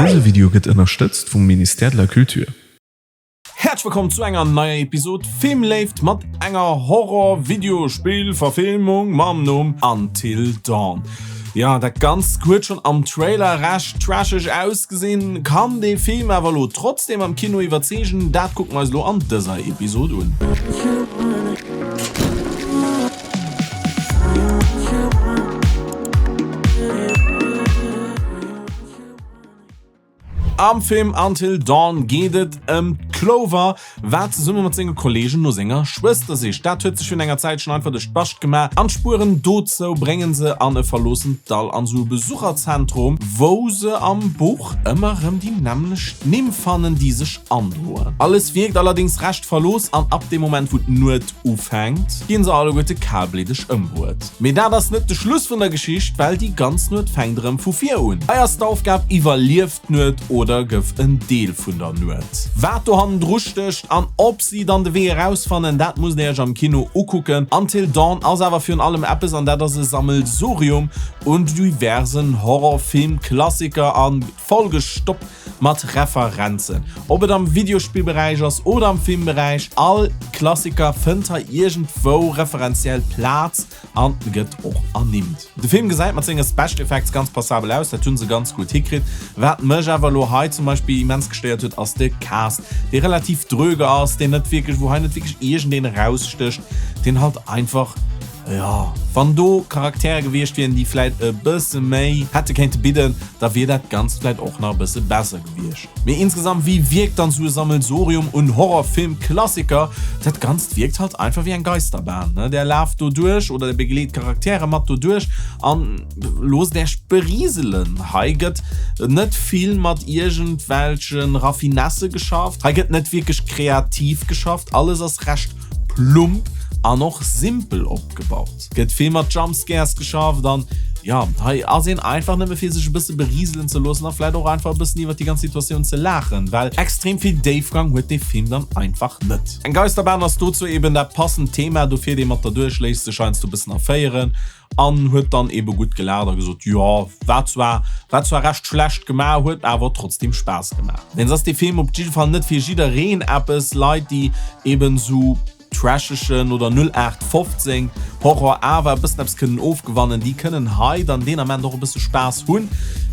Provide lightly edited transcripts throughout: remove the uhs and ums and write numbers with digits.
Dëse Video gëtt ënnerstëtzt vum Ministère de la Culture. Häerzlech wëllkomm zu enger neier Episod Filmléift mat enger Horror-Videospill-Verfilmung mam Numm Until Dawn. Jo, dat Ganzt huet schonn am Trailer recht trasheg ausgesinn. Kann dee Film awer elo trotzdeem am Kino iwwerzeegen? Dat kucke mer eis elo an dëser Episod un. Am Film Until Dawn geet et ëm d'Clover, wat zesumme mat senge Kolleegen no senger Schwëster sicht. Dat huet sech virun enger Zäitchen einfach duerch d'Bascht gemaach an d'Spueren dozou bréngen se an e verloossent Dall an esou e Besucherzentrum, wou se am Buch ëmmer erëm déi nämmlecht Nimm fannen, déi sech androen. Alles wierkt allerdéngs recht verlooss an ab deem Moment wou d'Nuet Ufänkt, ginn se alleguerte kalbliddeg ëmbruet. Mee dat ass net de Schluss vun der Geschicht, well déi ganz Nuet fänkt erëm vu vir un. Hei ass d'Aufgab, Iwwerlief d'Nuet oder gëff en Deel vun der Nuet. Wat do hannendru stécht an ob si dann de Wee erausfannen, dat musst dir iech am Kino ukucken. Until Dawn ass awer virun allem eppes, an dat ass e Sammelsurium un diversen Horrorfilm-Klassiker a vollgestoppt Mat Referenzen. Ob et am Videospillberäich ass oder am Filmberäich, all Klassiker fënnt hei iergendwou referenziell Plaz an gëtt och ernimmt. De Film gesäit mat senge Special Effects ganz passabel aus, dat hunn se ganz gutt hikritt. Wat mech awer elo hei zum Beispill immens gestéiert huet, ass de Cast, dee relativ dröge ass, deen net wierklech, wou hei net wierklech iergendeen erausstécht, deen halt einfach, Jo, wann do Charaktere gewiescht wieren, déi vläit e bësse méi hätte kéinte bidden, da wier dat Ganzt vläit och nach e bësse besser gewiescht. Mee insgesamt, wéi wierkt dann sou e Sammelsurium un Horrorfilm-Klassiker? Dat Ganzt wierkt halt einfach wéi eng Geisterbahn, ne? Der laaft do duerch oder der begleet d'Charaktere mat do duerch an loosst äech beriselen. Hei gëtt net vill mat iergendwelche Raffinesse geschafft, hei gëtt net wierklech kreativ geschafft, alles ass recht plump an och simpel opgebaut. Gëtt vill mat Jumpscares geschafft an jo, hei ass een einfach nëmme fir sech e bësse beriselen ze loossen a vläit och einfach e bëssen iwwert déi ganz Situatioun ze laachen, well extrem vill Déifgang huet dee Film dann einfach net. Eng Geisterbahn ass dozou eben dat passend Thema, dofir dee mat derduerch, léisst sech heiansdo e bëssen erféieren An huet dann eben gutt gelaacht a gesot, jo, war zwar, war zwar recht schlecht gemaach, huet awer trotzdem Spaass gemaach. Dens ass dee Film op jidde Fall net fir jiddereen eppes. Leit déi eben sou trashegen oder 0815 Horror awer e bëssen eppes kënnen ofgewannen, déi kënnen hei dann deen Ament och e bësse Spaass hunn.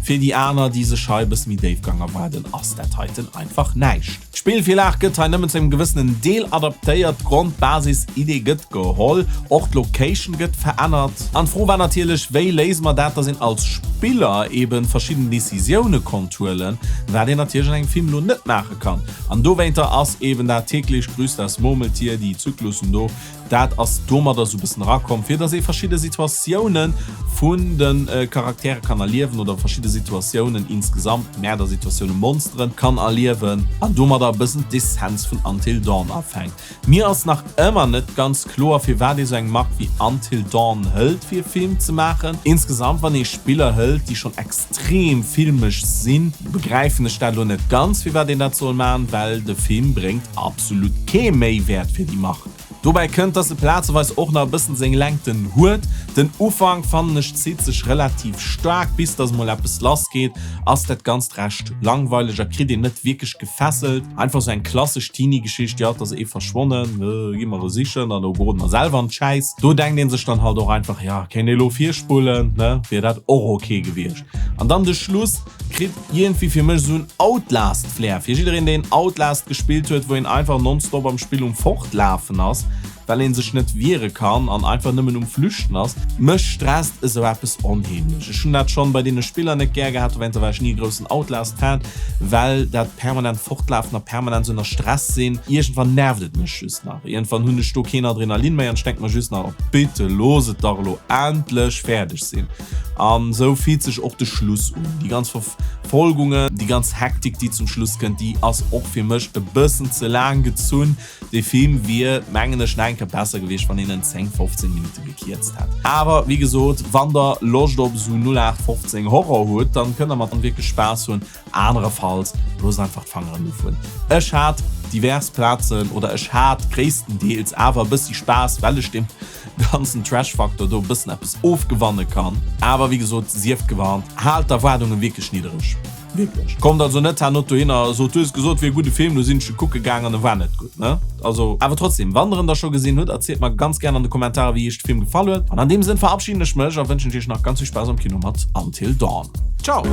Fir déi aner déi sech hei e bësse méi Déifgang erwaarden, ass dat heiten einfach näischt. D'Spillvirlag gëtt hei nëmmen zu engem gewëssenen Deel adaptéiert, d'Grondbasis-Idee gëtt geholl, och d'Location gëtt verännert. An d'Fro war natierlech, wéi léise mer dat, dass een als Spiller eben verschidden Decisioune konnt huelen, wat een natierlech an engem Film elo net maache kann. An dowéinter ass eben dat täglich grüßt das Murmeltier, déi Zyklussen do, Dat ass domadder esou bëssen erakomm, fir dass ee verschidde Situatioune vun de Charaktere kann erliewen oder verschidde Situatiounen insgesamt, Mäerdersituatiounen, Monsteren, kann erliewen an domadder e bëssen d'Essenz vun Until Dawn afänkt. Mir ass nach ëmmer net ganz kloer, firwat ee sou eng Mark wéi Until Dawn hëlt, fir e Film ze maachen. Insgesamt, wann ee Spiller hëlt, déi schonn extrem filmesch sinn, begräifen ech dat elo net ganz, firwat een dat soll maachen, well de Film bréngt absolut kee Méiwäert fir déi Mark. Dobäi kënnt, dass e plazeweis och nach e bëssen seng Längten huet. Den Ufank fannen ech zitt sech relativ staark, bis dass mol eppes lass geet ass dat ganzt recht langweileg a kritt een net wierklech gefesselt. Einfach sou eng klassesch Teenie-Geschicht, jo et ass ee verschwonnen, gi mer e sichen an do geroden mer selwer an d'Schäiss. Do denkt een sech dann halt och einfach, jo kéint ee lo virspullen, ne, wier dat och ok gewiescht. An dann de Schluss kritt Iergendwéi fir mech esou en Outlast-Flair. Fir jiddereen deen Outlast gespillt huet, wou een einfach nonstop am Spill um fortlafen ass, well een sech net wiere kann an einfach nëmmen um flüchten ass. Mech stresst esou eppes onheemlech. Ech hunn dat schonn bei deene Spiller net gär gehat, dowéinster war ech ni e groussen Outlast-Fan, well dat permanent fortlafen a permanent esou ënner Stress sinn, iergendwann nervt et mech just nach. Iergendwann hunn ech do keen Adrenalin méi an ech denk mer just nach, oh bitte looss et dach elo endlech fäerdeg sinn. An esou fillt sech och de Schluss un. Déi ganz Verfolgungen, déi ganz Hektik, déi zum Schluss kënnt, déi ass och fir mech e bëssen ze laang gezunn. Dee Film wier, mengen ech, nach eng Kéier besser gewiescht, wann een en 10, 15 Minutte gekierzt hätt. Awer wéi gesot, wann der Loscht op esou 0815 Horror hutt, dann kënnt der mat wierklech Spaass hunn. Anerefalls, loosst einfach d'Fangeren dovun. Ech hat divers Plazen, oder ech hat gréisstendeels awer e bëssi Spaass, well ech deem ganzen Trash-Faktor do e bëssen eppes ofgewanne kann. Awer wéi gesot, sieft gewarnt, haalt d'Erwaardunge wierklech niddereg. Wierklech. Kommt also net herno dohinner a sot, du hues gesot, et wier e gudde Film, lo sinn ech e kucke gaang an e war net gutt, ne? Also, awer trotzdem, wann der en da scho gesinn hutt, erzielt mer ganz gären an de Kommentarer, wéi iech de Film gefall huet. An an deem Sënn verabschiden ech mech a wënschen iech nach ganz vill Spaass am Kino mat Until Dawn. Ciao!